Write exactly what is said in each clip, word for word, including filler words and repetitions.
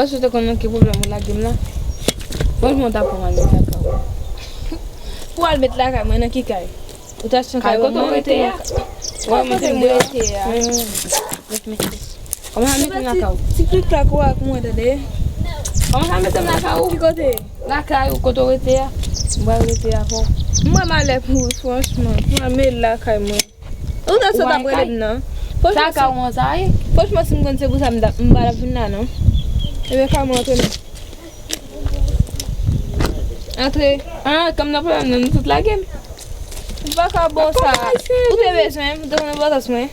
Èske w te konn nan ki pwoblèm ou lage m la? Franchman, w ta pran m al met lakay ou. Pou w al met lakay mwen nan ki kay? Ou ta chan kay wè mwen rete a. Wè mwen kote m rete a. Kòman sa mete m lakay ou? Ti klik klak ou ak mwen tande. Kòman sa mete m lakay ou? Ki kote? Lakay ou kote w rete a. M pral rete avè w. M wè malè pou ou franchman. Pou w al met lakay mwen. Ou nan sot ap rele m nan. Sa ka ou an sa ye? Franchman, si m konn se pou sa m pa t ap vin la non. Ebyen, kòman antre non? Antre. Ah, kòm nan pwoblèm nan, nou tout lage m. Ou pa ka bon sa. Ou te bezwen m, ou te konn enpòtans mwen.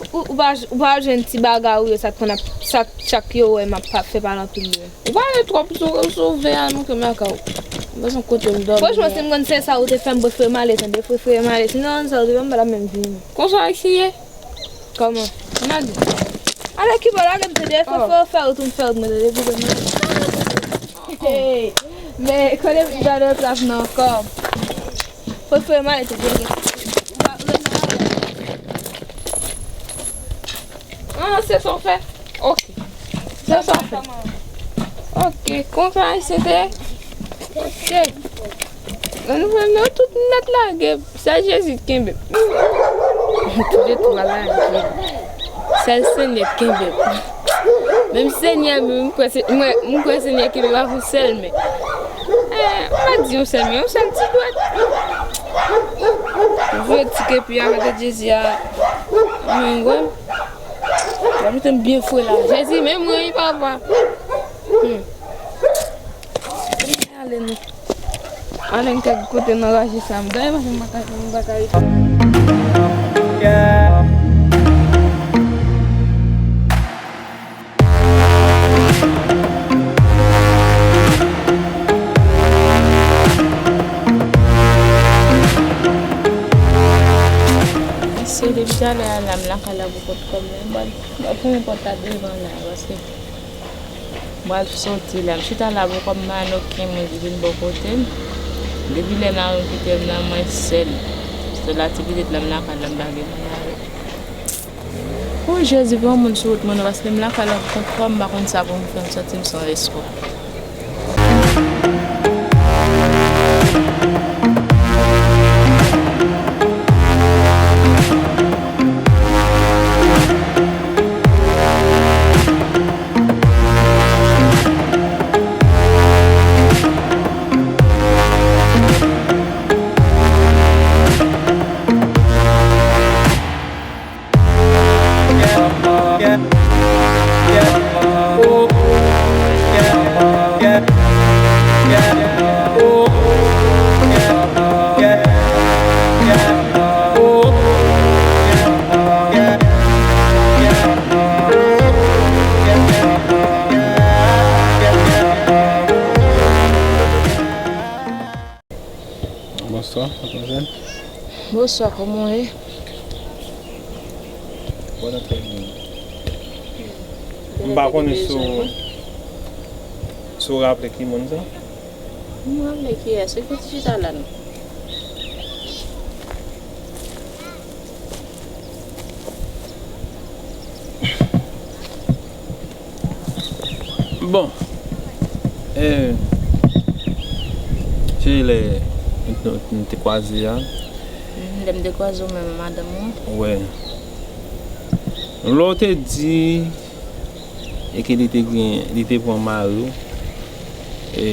Ou, ou pa, ou pa jwenn ti bagay ou yo, sa k konn ap, sa k chak yo wè m ap pa fè pale anpil yo. Ou pale twòp sou, sou vè a, nou ke m lakay ou. Mwen se kote m dòmi. Franchman, si m konn se sa ou te fè m, prefere m ale, tande, prefere m ale. Si m te konn sa ou te fè m, m pa t ap menm vini. Konsa w eseye? Kòman? N a di. Ale ki bò, lage m tande, fè, fè, fè wout, fè wout, mwen tande, pou mwen. Hey, men, konnen m pa nan trap nan kò. Fò fè mal te gen. Ah, se sa w fè? Ok. Se sa w fè? Ok, konsa se te. Ok. Nan nou fè nou tout nèt lage. Sèl Jezi k kenbe m. Toulètwa lage m. Sèl Senyè k kenbe m. Menm Senyè, m kwè se, mwen, m kwè Senyè kenbe m avèk yon sèl men. Eh, m pa di yon sèl men, yon sèl ti dwèt. Vre ti kepi a, mete Jezi a. Mwen, wè. Mwen mete m byen fre la. Jezi, men mwen, wi, papa. Hmm. Ale nou. Ale n kèk kote nan raje sa. M dèyè machin m pa ka, m pa ka rete. Mesye, depi talè a la, m lakay la pou kont kò m, men m pral, m pral fèmen pòt la devan la, paske m pral soti la. M chita la pou kò m, m pa jwenn okenn moun ki vin bò kote m. Depi lè mari m kite m nan, mwen sèl. Sèl aktivite la, m lakay la, m pa gen moun avè m. O Jezi, fè yon moun sou wout mwen non, paske m lakay la pou kont kò m, m pa konn sa pou m fè, m santi m san espwa. Bonswa, madmwazèl. Bonswa, kòman w ye? Bon aprèmidi. M pa konnen si w, si w raple ki moun sa? M raple kiyès, se fè ti chita la non. Bon, eh, se lè n, n, n te kwaze a. Mhm, lè m te kwaze w menm ak madanm ou an. Wè. Lè w te di e ke li te gen, li te pran mari w. E,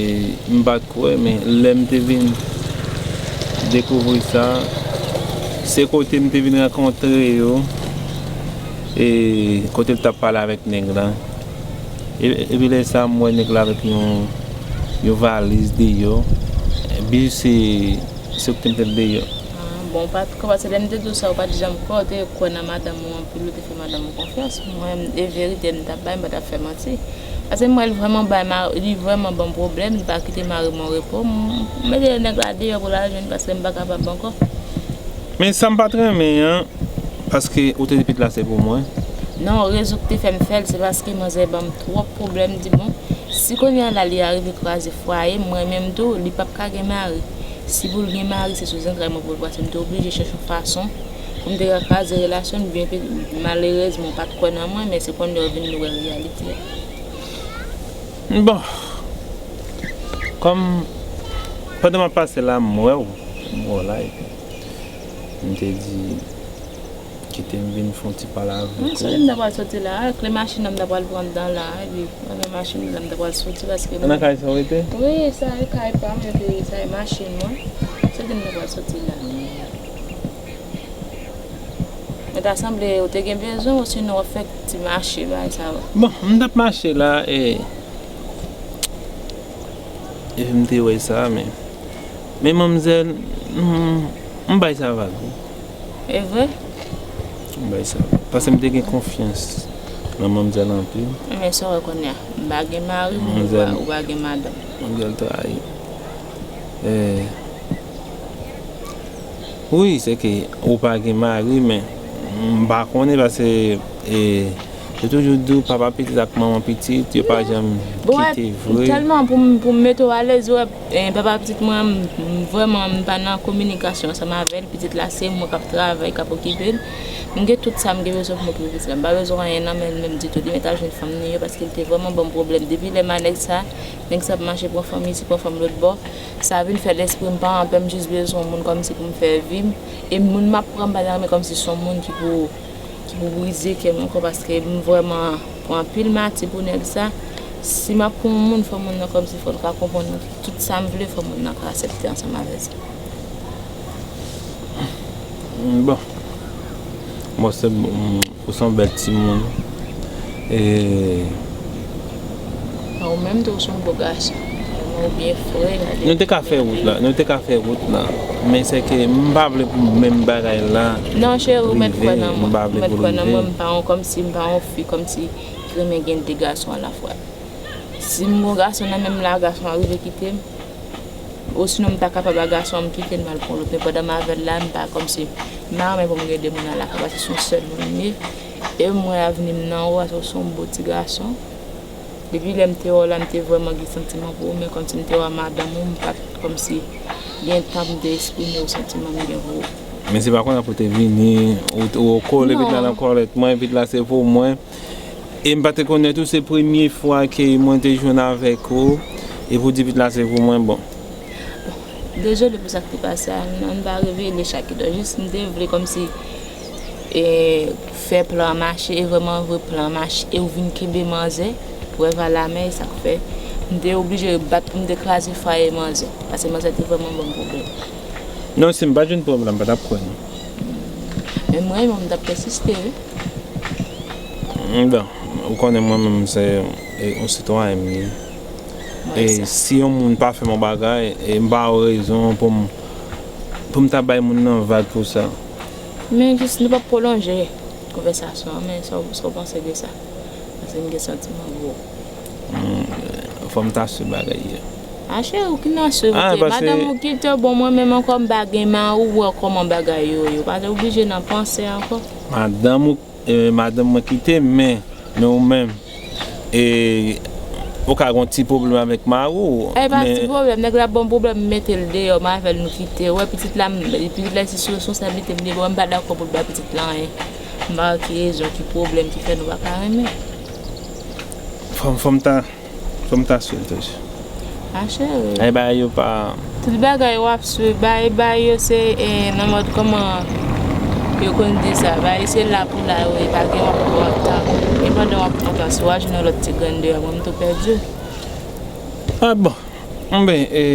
m pa t kwè, men lè m te vin dekouvri sa, se kote m te vin rankontre yo, e kote l t ap pale avèk nèg la. E, epi lè sa, m wè nèg la avèk yon, yon valiz deyò. Epi se, se ou ki te met l deyò. Ah, bon, ou pa t kwè, paske lè m te di w sa, ou pa t janm kwè, ou te kwè nan madanm ou anpil, ou te fè madanm ou konfyans. Mwen, e verite m t ap bay, m pa t ap fè manti. Paske m wè l vrèman bay ma-, li vrèman ban m pwoblèm, li pa kite mari m an repo. M, m mete nèg la deyò pou l al jwenn paske m pa kapab ankò. Men sa m pa t renmen an, paske ou te di pitit la se pou mwen. Non, rezon ki te fè m fè l, se paske manzè ban m twòp pwoblèm, m di bon, si kounye a la li arive kraze fwaye m, mwen menm tou, li p ap ka gen mari. Si pou l gen mari, se sou zantray mwen pou l pase. M te oblije chèche yon fason M te ka kraze relasyon n, byen ke malerezman w pa t kwè nan mwen, men se kounye a w vin wè reyalite a. Bon, kòm pandan m ap pase la, m wè w, m wè w la, epi m te di, kite m vin fè yon ti pale avèk ou. Non, soti m ta pral soti la, kle machin nan m ta pral pran anndan la, epi mwen gen machin nan m ta pral soti paske. Nan kay sa w rete? Wi, sa e kay pa m, epi sa e machin mwen. Soti m ta pral soti la. Mwen ta sanble ou te gen bezwen, osinon w ap fè ti mache, bagay sa yo. Bon, m t ap mache la, e, e m te wè sa, men, men manmzèl, m, m bay sa vag, wi. E vre? M bay sa vag. Paske m te gen konfyans nan manmzèl anpil. Men sa w wè kounye a, m pa gen mari, ou pa, ou pa gen madanm. Manmzèl trayi. E, Wi, se ke ou pa gen mari, men m pa konnen paske, e, yo toujou di w papa pitit ak manman pitit, yo pa janm kite vre. Tèlman pou m, pou m mete w alèz, wè, e, papa pitit mwen, m, m vrèman m pa nan kominikasyon ansanm avè l. Pitit la se mwen k ap travay, k ap okipe l. M gen tout sa m gen bezwen pou m okipe pitit la. M pa bezwen anyen nan men l menm ditou. Li mèt al jwenn fanm li yo paske l te vrèman ban m pwoblèm. Depi lè m a nèg sa, nèg sa ap mache pran fanm isi, pran fanm lòt bò. Sa vin fè lespri m pa anpè, m jis bezwen yon moun kòmsi pou m fè vi m. E moun m ap pran, m pa ta renmen kòmsi se yon moun ki pou, ki pou brize kè m ankò, paske m vrèman pran anpil mati pou nèg sa. Si m ap pran yon moun, fò moun nan kòmsi fò l ka konprann mwen tout sa m vle, fò moun nan ka aksepte ansanm avè sa. Bon. Bon, se bon. Ou se yon bèl timoun. E. Ou menm tou, ou se yon gwo gason. Ou byen fre, gade. Nou te ka fè wout la, nou te ka fè wout la. Men se ke m pa vle pou menm bagay la. Non, cheri, ou mèt kwè nan mwen. M pa vle pou l rive. Ou mèt kwè nan mwen, m pa yon, kòmsi m pa yon fi, kòmsi ki renmen gen de gason alafwa. Si m gon gason nan men m la, gason an rive kite m. Osinon, m ta kapab a gason an, m kite l, m al pran lòt. Men pandan m avè l la, m pa kòmsi, m pa renmen pou m gen de moun alafwa, paske se yon sèl moun m ye. E m wè avni m nan ou, paske ou se yon bo ti gason. Depi lè m te wè w la, m te vrèman gen santiman pou ou, men kòmsi m te wè madanm ou, m pa t kòmsi gen tan pou m te eksprime w santiman m gen pou ou. Men se pa kounye a pou w te vini, ou, ou kole pitit la nan kòlèt mwen, pitit la se pou mwen. E m pa te konnen tou, se premye fwa ke mwen te jwenn avèk ou, epi w di pitit la se pou mwen, bon. Dezole pou sa k te pase a, non, m pa revele chak edò, jis m te vle kòmsi, e, fè plan an mache, e vrèman vre plan an mache, e w vin kenbe manzè, prèv alamè, e sa k fè m te oblije bat pou m te kraze fwaye manzè, paske manzè te vrèman ban m pwoblèm. Non, si m pa t jwenn pwoblèm, m pa t ap kwè non. Men mwen, mwen, m t ap pèsiste, wi. Bon, ou konnen mwen menm se, e, yon sitwayen m ye. E si yon moun pa fè m yon bagay, e m pa wè rezon pou m, pou m ta bay moun nan vag pou sa. Men jis nou p ap pwolonje konvèsasyon an, men sa w, sa w panse de sa? Paske m gen santiman pou ou. Hmm, fò m ta swiv bagay yo. A cheri, ou ki nan swiv ou te. Madanm ou kite w, bon, mwen menm ankò m pa gen mari, ou wè kòman bagay yo ye. Ou pa te oblije nan panse ankò. Madanm ou, e, madanm mwen kite m, men, men ou menm, e, ou ka gen yon ti pwoblèm avèk mari w. E pa ti pwoblèm, nèg la ban m pwoblèm, m mete l deyò, m avè l nou kite. Ou wè pitit la, m, pitit la se sou responsablite m li ye, bon, m pa dakò pou l bay pitit la anyen. M pa wè ki rezon, ki pwoblèm ki fè nou pa ka renmen. Fò m, fò m ta, fò m ta swiv toujou. A cheri. Ay bagay yo pa. Tout bagay w ap swiv, bay, bay yo se, e, nan mòd kòman yo konn di sa, bay se la pou la yo, e pa gen w ap pran tan. E pandan w ap pran tan, si w al jwenn yon lòt ti grenn deyò, mwen m tou pèdi w. A bon. Bon, e,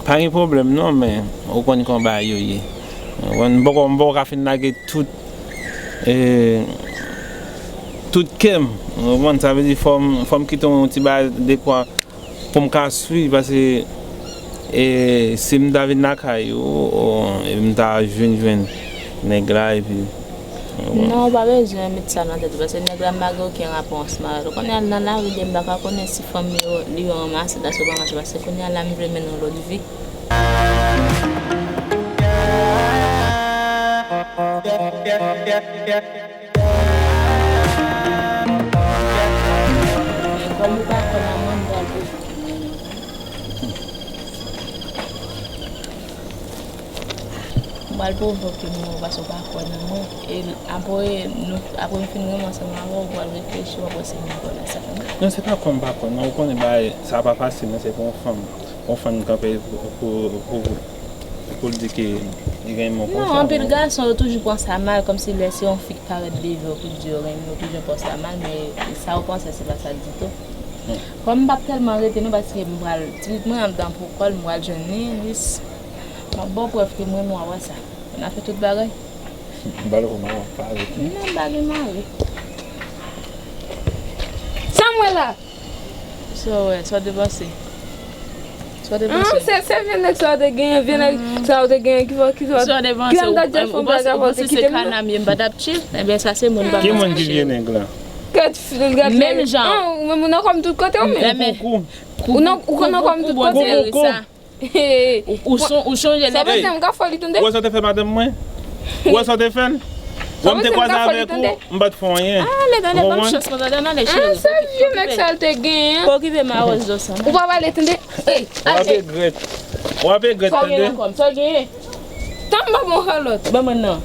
pa gen pwoblèm non, men ou konn kòman bagay yo ye. Ou konn, m poko, m poko ka fin lage tout, e, tout kè m. Ou konprann? Sa vle di fò m, fò m kite yon ti bagay dekwa pou m ka swiv, paske, e, si m ta vin lakay ou, ou, e, m ta vin jwenn nèg la, epi Non, ou pa bezwen met sa nan tèt ou, paske nèg la m pa gen okenn rapò ansanm avè l. Ou konnen al nan lari de m pa ka konnen si fanmi yo, li yo ranmase l, si yo pa ranmase l, paske kounye a la m vle mennen yon lòt vi. Men kòm ou pa kwè nan mwen, m pral ouvri. M Pral pwouve w ke m renmen w paske w pa kwè nan mwen. E apre nou, apre m fin renmen ansanm avè w, ou pral reflechi, w ap wè si m kwè nan sa. Non, se pa kwè m pa kwè, non, ou konnen bagay sa pa fasil, men se pou yon fanm, yon fanm kanpe pou, pou, pou, pou l di ke li renmen w pou yon fanm. Non, anpil gason yo toujou pran sa mal, kòmsi lè se yon fi ki parèt devan yo pou di yo renmen yo, toujou pran sa mal, men sa yo panse se pa sa ditou. Kòm m p ap tèlman rete non, paske m pral, ti lit mwen anndan pou kò l, m pral jwenn li, m ap ba w prèv ke m renmen w, w ap wè sa. N a fè tout bagay. M pale pou mwen, w ap pale. Non, m pa gen mari. Sa m wè la? Sa w wè, sa w te panse? Sa w te Ah, panse? se, se vye nèg sa w te genyen, vye nèg sa w te genyen ki fò, ki fò. Sa w te panse? Kijan m ta di Ou fon bagay panse, avè ou w te panse kite se m nan? Kanam ye, m pa t ap chill? Ebyen, sa se moun pa Ki fè moun sa, ki cheri. vye nèg la? Gad fi, gad Menm nèg. Jan. Ah, ou menm ou nan kòm tout kote ou menm. Lè men Ou nan, ou konn nan kòm tout kote. Koukou, Teresa. Koukou. Ou, ou son-, ou chonje Sa lè panse m ka fò li tande? Ou wè sa w te fè madanm mwen? Ou wè sa w te fè l? Wè m te kwaze avèk ou, m pa t fè anyen. Ale, tande, ban m chans mwen, tande, ale, Ah, cheri. se vye nèg sa l te genyen. Pa okipe m, aròz dlo sa. Ou pa pale tande. Ey, W ap regrèt. W ap regrèt, Sa w genyen tande. Ankò? Sa w genyen? Tann m ba bon kalòt. Ban mwen nan.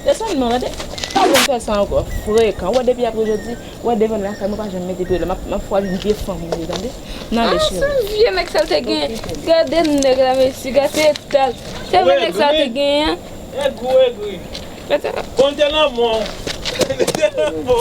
Desann non, tande. Pa vin fè sa ankò. Frekan. Wè depi apre jodi, wè devan lakay mwen pa janm mete pye la. M ap, m ap fwa vin vye fanm ou ye, tande. Nan ale, Ah, cheri. se vye nèg sa l te genyen. Gade nèg la, mesye, gade etal. Se vye nèg sa l te genyen. Egri, egri. Gade. Konte lanmò. Konte lanmò.